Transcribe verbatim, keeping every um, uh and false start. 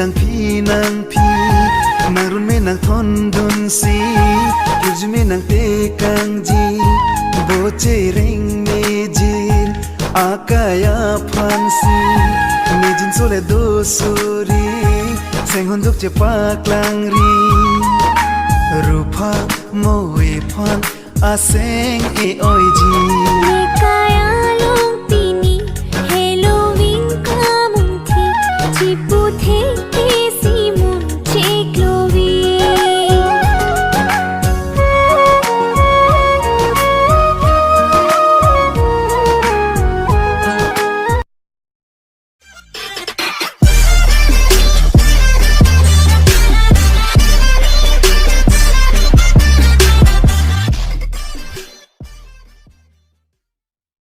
Nangphi, nangphi, nangrun me nangthondunsi, kirjume nangtekangji, boche reng mejir, akai aphansi, mejin sole do suri, senghon duk chepaklangri, rupha mo ephan, aseng e-oiji.